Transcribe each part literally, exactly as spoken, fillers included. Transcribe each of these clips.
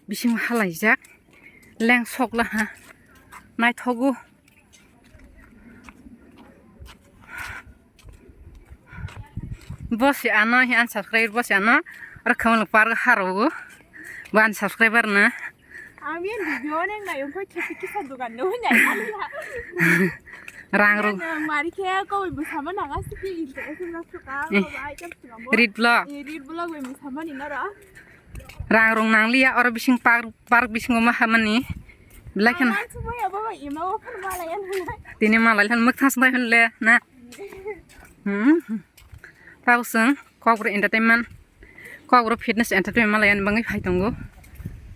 Bising halaijak. Leng sokla ha. Naithogo. Bo se ano, he unsubscribe bo se ano. Oro khamalo park haro bo. Bo unsubscriber na. Ami video neng na yung koi kisa kisa dukan no nyai. Rang rung. Mari khe ko bo sama nang asi ki interest na suka. Eh. Rit vlog. Rit vlog bo sama ni nara. Rang rung nang liya oro bising park, park bisingo ma hamani. Belai kheno. Tini malai han muk thas bai le na. Hmm. Tau sung Kokborok entertainment, Kokborok fitness entertainment malai ani bangwi phai tongo.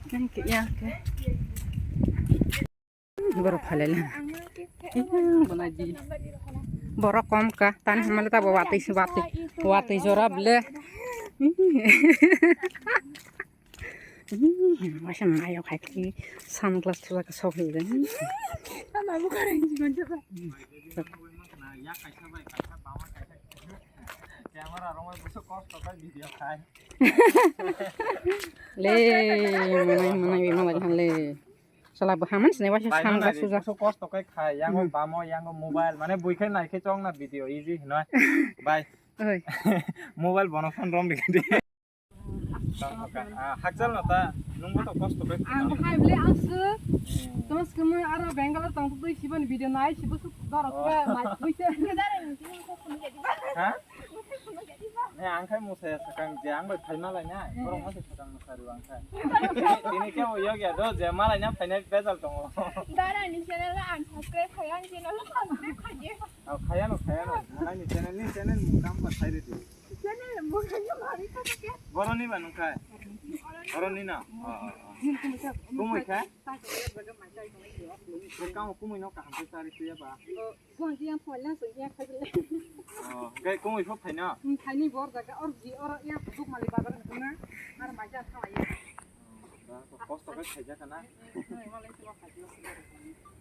Thank you, yeah, okay. Borok phailailai. Borok kom ka, tani hamale tabo watwi, watwi, watwi jora ble. Waisa nayo khai khe sunglass thwlai khe sok hinwi. Le, manai, manai, manai, manai, le. Sala bo haman sinai waisa sunglass thwlai. Kosto kai khai, yango bamo, yango mobile, mane bui khai nai khe chong na video easy hinoi. Bai. Oi. Mobile bono phone rom dikhe. Ah, hakchal no ta, nungbo to kosto khe. Ang hai ble ang su. Tong skemo aro Bangalore tong twi sibon video nai sibo su dorok khe mai twi se. Ha? Ne ang khai musa ya sakang je ang bai phai malai na. Borok ma se sakang musa ru ang khai. Tini khe o yog ya do je malai na phainai bejal tongo. Dara ni channel ang subscribe khai ang channel subscribe khai. Au khaya no khaya no. Malai ni channel ni channel mung kam ba khai de. Boroni ba nungkha? Boroni na? Oh, oh, oh. Kumui kha? Kamo kumui no kaham khe chari tuya ba? Oh, gai kumui pho phaina? Kosto khe khaijak na?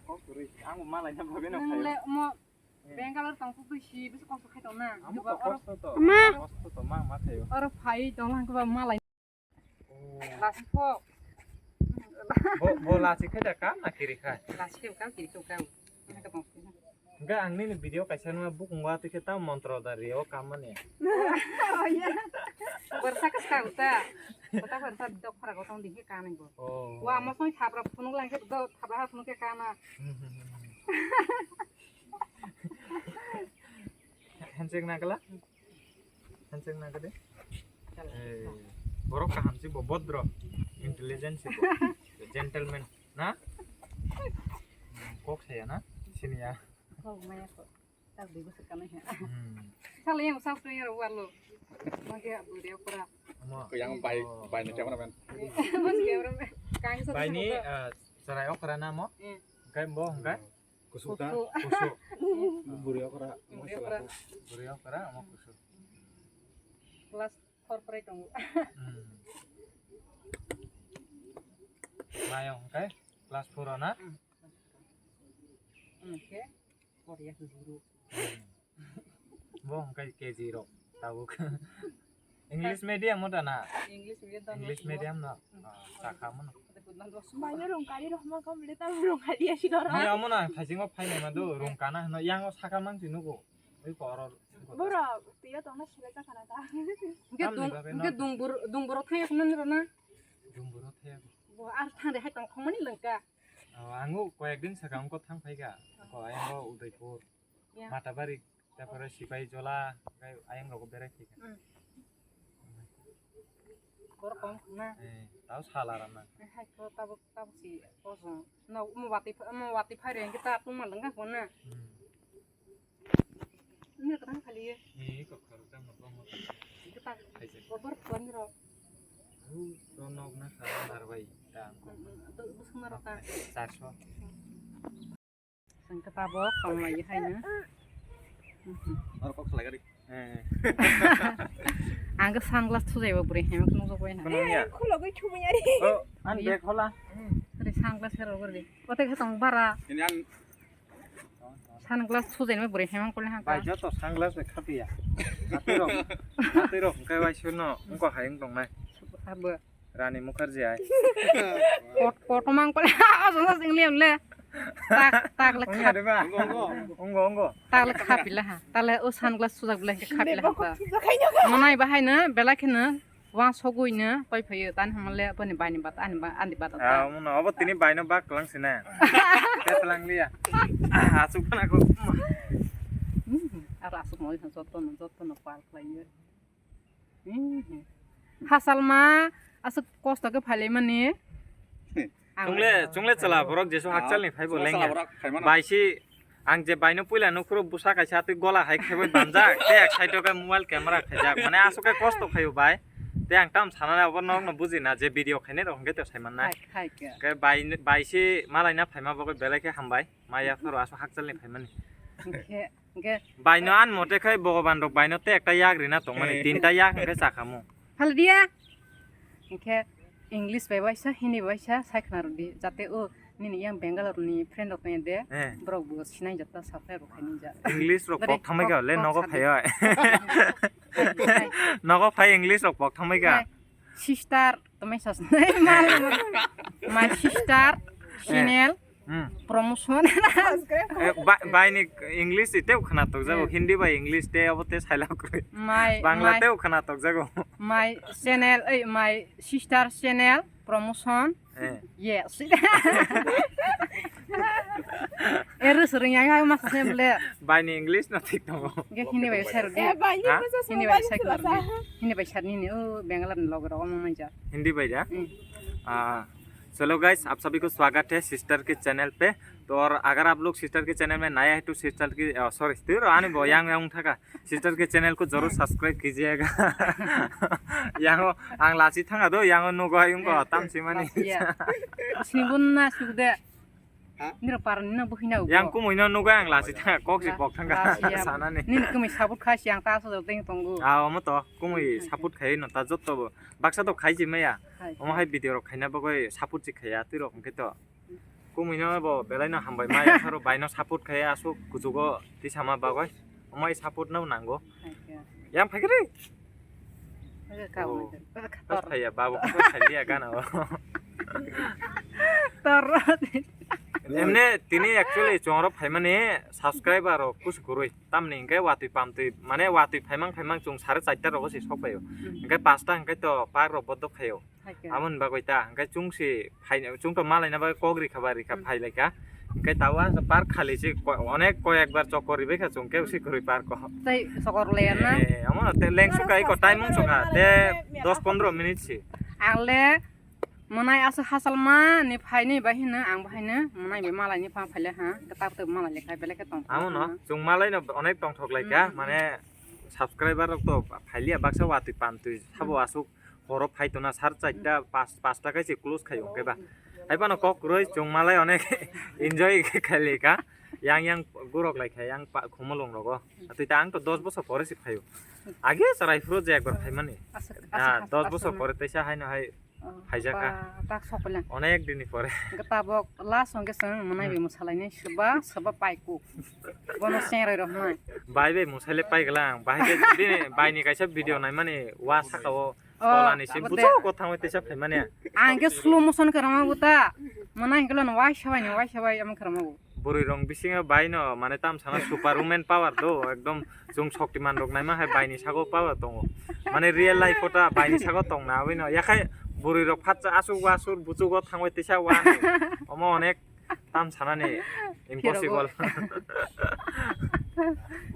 Kosto ri. Ang malai na bhabe no khayo. Bangalore tong twi si bisi kosto khai tong na. Amo kosto to. Ma. Kosto to ma ma khayo. Oro phai tong lang ba malai. Oh. Lasi phok. Bo bo lasi khai da kam na kiri khai. Lasi khai kam kiri khai kam. Ina ka tong. Enggak ang nini video kaisa numa bukung wa tikhe ta montro da rio kam mani. Oh iya. Bersa ka ska uta. Kota bersa dok phara gotong dingke kaneng bo. Oh. Wa mo soi thapra phunuk lang ke do thapra phunuk ke kana. Handshake na kala? Handshake na kade? Eh, borok kaham si bo bodro, intelligent si bo, gentleman na? Kok saya na? Sini ya. Kok maya kok. Tak dui bosor kana ya. Hmm. Sala yang sak tu ya walo. Magi buri okra. Yang bai bai ni cameraman. Mas cameraman. Kain sa. Bai ni, eh, serai okra na mo? Hmm. Kai bo, kai? Kusu ta? Kusu. Buri okra. Buri okra. Buri okra, amo kusu. Class four pore tongo. Hmm. Mayong hwnkhe class four o na? Hmm. Hwnkhe Korea zero. Hmm. Bo hwnkhe K G rok tabuk. English medium mo da na? English medium da. English medium no? Hmm. Ah, sakha mo no. Mane rungkari rok ma kam le ta rungkari asi doro. Ni amo na thajingo phai ma do rungkana hino yango saka mang si nugo. Oi koro. Boro tiya tong na sile ta khana ta. Hwnkhe dung hwnkhe dungbur dungburo thaya khna ni rona. Dungburo thaya. Bo ar thang de hai tong khong mani lengka. Oh, ango koyek din saka ongko thang phai ga. Ko ayango Udaipur. Ya. Matabari, tarpore Sipai Jola, tei ayang rogo berai thika. Hmm. Borok kom na. Eh, tao sala rana. Eh, hai ko tabuk, tabuk si ojong. No, mo wati pha-, mo wati phai reng kita tu malanga ko na. Hmm. Ini ketang kali ya. Eh, kok harus sama kau mau. Kita Hai sih. Bobor tuan ro. Hu, ronok na kha narbai ta. Hmm, hmm, tu, tu semua rota. Sar so. Sengke tabok, tong lai hai na. Oro kok salai gari. Eh. Ang ke sunglass thujai bo bwrwi hem khno jok bai na. Kono ya? Khulogwi thumui ari. Oh, an bag hola. Re sunglass hero gori. Ote khe tong bara. Ini an sunglass thujai bo bwrwi hem kole ha. Bai joto sunglass be khapiya. Khapi rok. Khapi rok kai bai suno. Ungko hayung tong nai. Abo. Rani Mukherjee hai. Kot-, kotomang pale, aswk aswk ingle ingle. Tak, tak le Wngya khap-, de ba? Wngya, wngya. Wngya, wngya. Tak le khapila ha. Tak le o sunglass sujak belai khe khapila ha ta. Manai bahai no, belai kheno, wang sogwi no, koi phaio, tan hamle, boni bai ni bat, ani ba-, ani bat ta. Ah, omo no, obo tini bai no bak kwlang sina. Khe twlang liya. Ah, aswk phana ko. Hmm, aro aswk mo, jotto no, jotto no pal khlaiyo. Hmm. Hasalma aswk kosto khe phailaimani. Ang chungle, chungle chwla borok jesu hakchalni phaibo chwla lengya. Chwla borok phaimano. Baisi ang je baino puila nukhuro busa kaisa twi gola hai khaibai banjak, tei ek side o khe mobile camera khaijak. Mane aswk khe kosto khaio bai. Tei ang tam sanani abo nokno bujina je video khainai rok hwnkhe to saimannai. Hai, hai khe. Khe bai, baisi malaina phaima bagwi belai khe hambai. Maya pharo aswk hakchalni phaimani. Hwnkhe Hwnkhe baino an mote khai Bhogoban rok baino te ekta yak rina tongmani, eh, tinta yak hwnkhe chakhamu. Phal dia. Hwnkhe English bai waisa, Hindi bai waisa sai khna rwdi, jate o nini yang Bangalore ni friend rok tongya de, eh, borok bo sinai jata, subscribe rok khainai ja. English rok kok thamai kha le, kok nogo phai oi. Nogo phai English rok kok thamai kha. Sister, to message nai, mal, mal. My sister, eh, channel, hmm, promotion. Eh, ba-, baini English tei khwna tokjago, eh, Hindi bai English tei abo tei sailak kwrwi. My, Bangla my, tei khwna tokjago. My channel, eh, my sister channel promotion. Eh. Yes. Eru sering yang hai mas sem le. Baini English no thik tongo. Ge Hindi bai ser di. Eh, bai ni ha? Masa Hindi bai ser di. Hindi bai ser ni ni, oh, Bangalore ni log rok omo manja. Hindi bai da? Hmm. Ah, चलो गाइस, आप सभी को स्वागत है सिस्टर के चैनल पे। तो और अगर आप लोग सिस्टर के चैनल में नया है तो सिस्टर की, अ, सॉरी, तेरो आने बो, yang, yang thaka, सिस्टर के चैनल को जरूर सब्सक्राइब कीजिएगा। Yango ang lachi thanga do, yango nugo ayung ko tam simani. Sini bun na sude. Ha? Niro parani no buhina ugo. Yang kumui no nugo ang lachi thanga, kok si pok thanga. Lachi ya. Sanani. Nini kumui sabut khai si ang ta so ding tongo. Ah, omo to, kumui saput khai no ta jotto bo. Baksa to khai si maya. Hai. Omo hai video rok khaina bagwi saput si khaya twi rok hwnkhe to. Kumui no bo belai no hambai mai pharo bai no saput khai asuk kuchugo tisama bagwi. Omo hai saput no nango. Hai khe. Yang phai khe ri. Hai khe ka Oh. Omo khe. Tor phai ya babu ko khai liya gana o. Tor. Emne tini actually chwng rok phai mani subscriber rok kusu kurui. Tamni hwnkhe watwi pamtwi mane watwi phaimang phaimang chwng sare charta rogo se sok phaio. Hmm. Hwnkhe pasta hwnkhe to park rok bodo phaio. Hai khe. Aboni bagwi ta hwnkhe chwng se phai, chwng to malaina bagwi kok rikha ba rikha Hmm. phai laikha. Hwnkhe tabuk ang park khali se ko-, onek koyek bar chokor ribai kha chwng khe se kwrwi park o. Tei chokor laiya na? Eh, amo te lengsu kai ko time wng sokha te dos pondro minute se. Ang le Mwnai aswk hachalma ni phainwi bai hino ang bo haino mwnai bai malai ni pha phaile ha, kwtal twi malai le khai belai khe tong. Amo no, chwng malai no onek tongthok lai kha, hmm, mane subscriber rok to phailiya baksa watwi pamtwi sabo aswk horo phai tona sar charta pas, pasta kai se close khai hwnkhe ba. Hai phano kok kwrwi chwng malai onek enjoy khai lai kha, yang yang gurok lai kha, yang pa-, khumulwng rogo. Twi ta ang to dos bosor pore se phaio. Age chwrai phuru je ekbar phaimani. Aswk, ah, aswk, dos aswk bosor pore teisa haino hai. Oh, phaijak kha. Ba, tak sok pailang. Onek din ni pore. Hwnkhe tabok last hwnkhe chwng mwnai bai mwsalainai swba, swba pai kuk. Bono chengrai rok hwnwi. Bai bai mwsai le pai gala ang. Bai khe bini bai ni kaisa video naimani wa saka o. Oh, tolani se abo de. Bujo ko thangwi teisa phaimani. Ang khe slow motion khe rwma bo ta. Mwnai hwnkhe lano waisa bai ni waisa bai omo khe rwma bo. Bwrwi rok bisingo bai no mane tam sana super woman power do, ekdom chwng Shaktiman rok naima hai bai ni sago power tongo, mane real life o ta bai ni sago tong na aboni yakhai bwrwi rok phatsa aswk wasur buchugo thangwi tisa wa omo onek tam sanani impossible.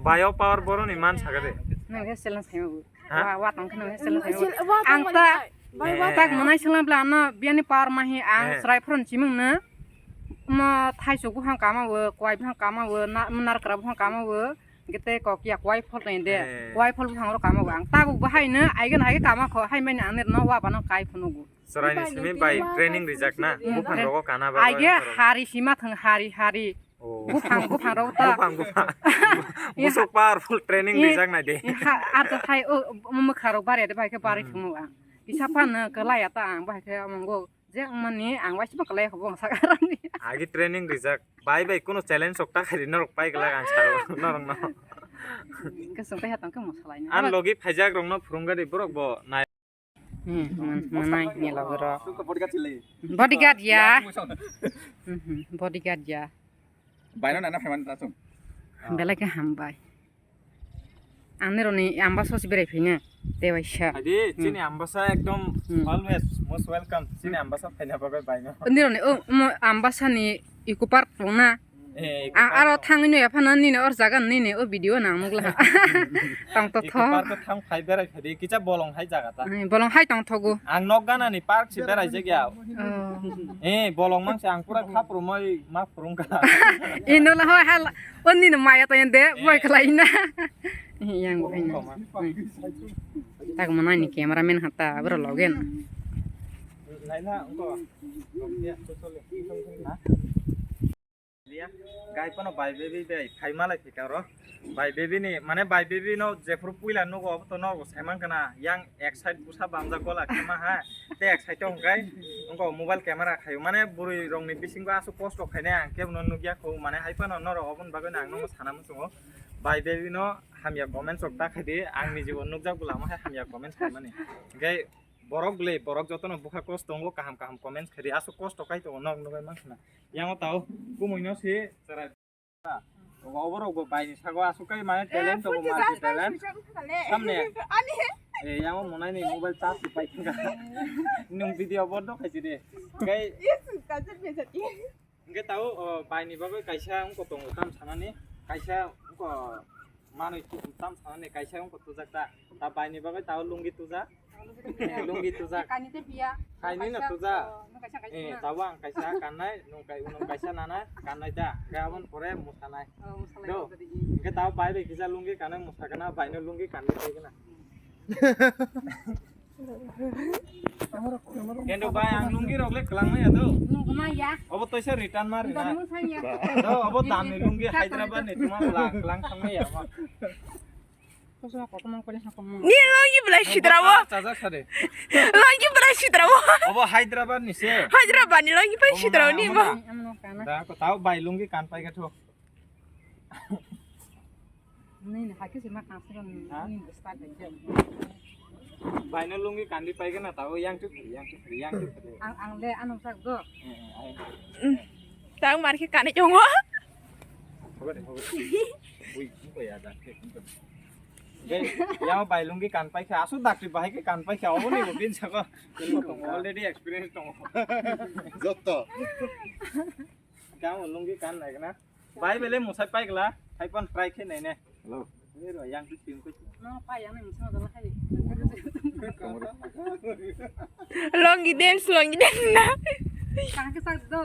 Bai o power boroni man saka de. Nang khe challenge khaima bo. Ha? Wa, wa tong kheno se lo. Wa, ang wa ta, tong mani. Bai, wa tak tong. Mwnai sala bla no biyani par ma hi ang, eh, chwrai phron chimung no. Mo thaichuk buphang kama bo, kwai buphang kama bo, na, narkra buphang kama bo. Gete kok ya kwai phol tong de. Eh. Kwai phol buphang ro kama bo. Ang tabuk bo hai no, aigen hai kama kho, hai mani ang no wa ba no kai phunu go. Chwrai ni simi bai training rijak na. Hmm, buphang rogo kana ba. Aige hari sima thang hari hari. Oh. Buphang, buphang rok ta. Buphang, buphang. Iya. Busuk powerful training iya, rijak nai de. Iya, ha, ar to hai, o, mo, mo kharo bare de bai khe bare hmm, thwngmung ang. Isa phan no kwlai ya ta ang bai khe amongo. Je ang mani ang bai sibo kwlai kho bong sak arani. Agi training rijak. Bai bai kuno challenge sok ta khairi norok pai kwlak ang saro norok no. Kesung pai hatang khe mo salai no. An logi phaijak rok no phurung gari borok bo nai. Hmm, man-, manai ni logi rok. Bodyguard ya. Hmm, bodyguard ya. Baino nana phaimani ta sung. Belai khe hambai. Ani roni ambasa si berai phina. Te waisa. Adi, chini ambasa ekdom always most welcome. Chini ambasa phaina bagwi baino. Ani roni o mo ambasa ni Eco Park tongna. Eh, Eco Park aro thangwi no ephano nini or jaga nini o video nang nukla. Tong to Eco thong. Park o thang phai berai phai di, kisa bolong hai jaga ta. Eh, bolong hai tong thogo. Ang nok gana ni park si berai jagya. Oh. Eh, bolong mang se ang pura khapru moi ma phurung ka. Ino la hoi hala. O nini maya to yende, eh, boi khlai na. Eh, yang boi na. Tag mana ni cameraman hata, abro logen. Laila, engko. Ya, to chole. Ha? Liya, gai pono bai baby bai, phai malai phika ro. Bai baby ni, mane bai baby no jephuru puila nugo, obo to nogo saiman kana, yang ek side busa bamjak gola kema ha, te ek side to hwnkhe, wngko mobile camera khaio, mane bwrwi rokni bisingo aswk kosto khainai ang kebono nukya kho, mane hai phano norok oboni bagwi no ang nono sana muchungo. Bai baby no hamya comments rok ta khaidi, ang ni jibo nukjak bwlamo hai hamya comments khaimani. Hwnkhe borok le, borok jotono bwkha kosto tongo, kaham kaham comments khaidi, aswk kosto kai tongo nok nugwi mankha na. Yang o tao, kumui no se, chwrai. Obo rok bo bai ni sago aswk kai mane talent to bo multi talent. Samne. Eh, yang o monai ni mobile charge pai kha. Nung video bo do khai de. Kai. Hingke tao, o, bai ni bagwi kaisa wngko tongo tam sanani, kaisa wngko manwi tam sanani, kaisa wngko tujak ta. Ta bai ni bagwi tao lungi tujak. Eh, lungi tujak. Kainwi no tujak. Eh, tao ang kaisa kannai, nung kai, nung kaisa nanai, kannai ta. Hingke aboni pore musanai. Do. Hingke tao bai bai kisa lungi kannai, musa kana, bai no lungi kannai tei kana. Kendo bai ang lungi rok le kwlangma ya do. Nungma ya. Obo toisa return ma rina. Nungma ya. Do obo damni lungi Hyderabad ni tuma kwlang kwlang thangma ya ma. Koso koto mang kole ha komo. Ni lungi belai sidrawo. Chajak sade. Lungi belai sidrawo. Obo Hyderabad ni se. Hyderabad ni lungi belai sidrawo ni mo. Da ko tao bai lungi kan pai ga tho. Nini hai khe se ma kang se nini start hai khe. Bai no lungi kandi pai gana tao yang tu yang tu yang tu. Ang, ang le ano sak do. Tang mar khe kani chongo. Hobe de, hobe de. Ui, ui ko ya da. Dei, yang bai lungi kan pai khe asu dakti bahai khe kan pai khe obo ni bo bin sako. Already experience tongo. Jotto. Kamo lungi kan nai kana. Bai bele musai pai gla, hai pon try khe nai ne. Hello. Ni ro yang tu tim ko. No pa yang ni musai dala hai. Lungi dance, lungi dance na. Kang ke sak do.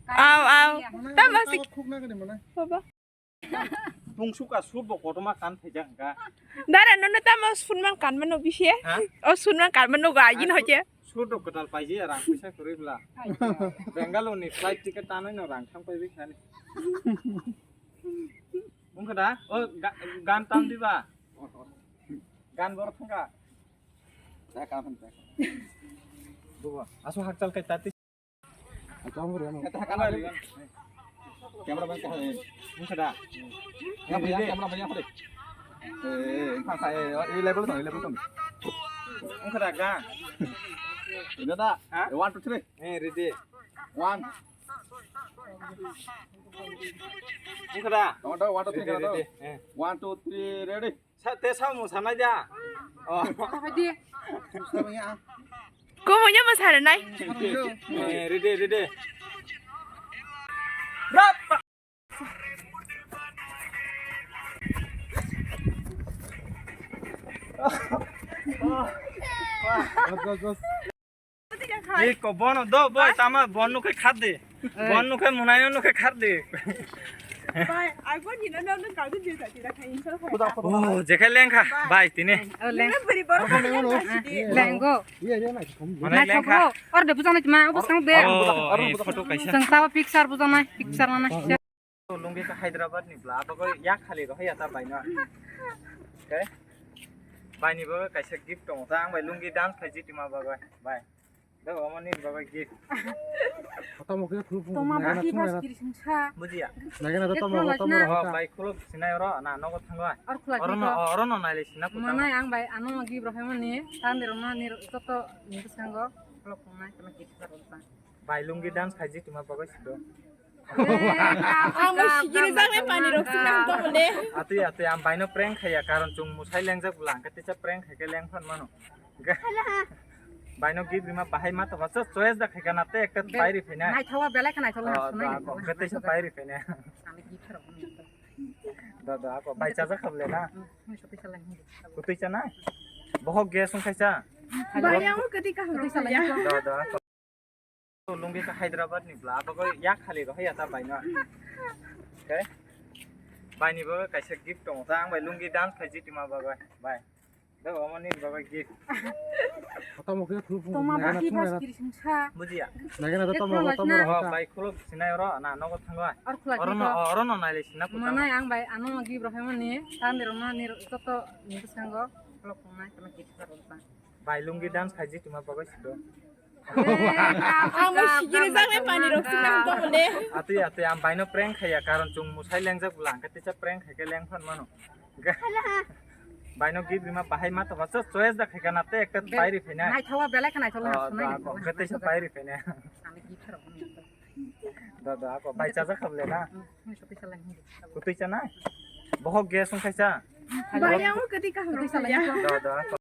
Au, au. Tama sik. Khuk na kani mana? Baba. Pung suka sut bo kotoma kan thai jang ka. Dara nono tamo sunman kan mano bisi. Ha? O sunman kan mano ga yin hoje. Sut rok kwtal paiji ya, rang pisa kwrwi bla. Bangalore ni flight ticket tanai no rang thang paibi khani. Wngkha da? O ga-, gan tam diba? Gan borok thangka. Bubo, aso hakchal kai tati. Camera man kaham. Wngkha da? Yang punya camera man yang paling. Eh, eh, eh, eh, level tong, level tong. Wngkha da ga? Ini da. Ha? Eh, one, two, three. Eh, ready. One. Wngkha da? One, two, one, two, three, ready, ready. Eh. One, two, three, ready. Sa-, te samo sanai da. Oh. Apa dia? Kumunya masara nai. Eh, ready, ready. Rap. Bos, bos, bos. Iko bono do boy tama bon nukai khade. Bon nukai munai nukai khade. Bai, ai bon ni no no ka du de ta tira khai insar khai. Oh, jekai lengkha bai tini. Oh, leng. Buri bor. Lengo. Manai lengkha. Or de bujana ma, o sang de. Oh, eh, photo kaisa. Sang tawa picture bujana, picture mana. Lungi ka Hyderabad ni bla, abo ko yak khali rohai ya ta bai no. Okay. Bai ni bo kaisa gift tong ta, ang bai lungi dance khai ji tima ba bai. Bai. Debo, omo ni bagwi gift. Tamo khe khuluk phung Toma nagana baki thung mas nagana. Kiri sungsa. Bujiya. Nagana to Khe tamo khuluk tamo na. Oh, rok. Bai khuluk sinai oro na nogo thangwa. Or khuluk Oro ni no, to. Oro no nailai sina putang. Manai ang bai ano gift rok hai mani. Tande rok no ni rok to ni bwskango. Khuluk phung nai kama gift rok ta. Bai lungi dance khaiji tuma bagwi sido. Ang mo sikiri jak le pani rok sing nang to mole. Atwi atwi ang baino prank khaiya karon chung musai lengjak bwla ang khe teisa prank khaikhe leng phan mano. Baino gift rima bahai ma tongma cho choice da khaikha na te ekta pai ri phainai. Naithowa belai kha naithola. Oh, sunai da, ni ko, khe teisa pai ri phainai. Ang gift rok ni to. Da da ko bai chajak kha bole na. Hmm, ni so teisa lang ni. Kutui cha na. Bohok gas wng khaisa. Bai ang kati kaham rok. Teisa lang ni. Da da ko. Lungi ka Hyderabad ni bla, abo ko yak khali rohya ta baino. Okay? Baini bo kaisa gift tongo ta, ang bai lungi dance khai jiti ma bagwi. Bai. Da omo ni bagwi gift. Tamo khe khuluk phung Toma nagana baki thung mas nagana. Kiri sungsa. Bujiya. Nagana to tamo Khuluk tamo na. Rok Oh, ta. Bai khuluk sinai oro na nogo thangwa. Or khuluk Oro ni no, to. Oro no nailai sina putang. Manai ang bai ano gift rok hai mani. Tande rok no ni rok to ni bwskango. Khuluk phung nai kama gift rok ta. Bai lungi dance khaiji tuma bagwi sido. Ang mo sikiri jak le pani rok sing nang to mole. Atwi atwi ang baino prank khaiya karon chung musai lengjak bwla ang khe teisa prank khaikhe leng phan mano. Baino gift rima bahai ma tongma cho choice da khaikha na te ekta pai ri phainai. Naithowa belai kha naithola. Oh, sunai da ni ko, khe teisa pai ri phainai. Ang gift rok ni to. Da da ko bai chajak kha bole na. Hmm, ni so teisa lang ni. Kutui cha na. Bohok gas wng khaisa. Bai ang kati kaham rok. Teisa lang ni. Da da ko.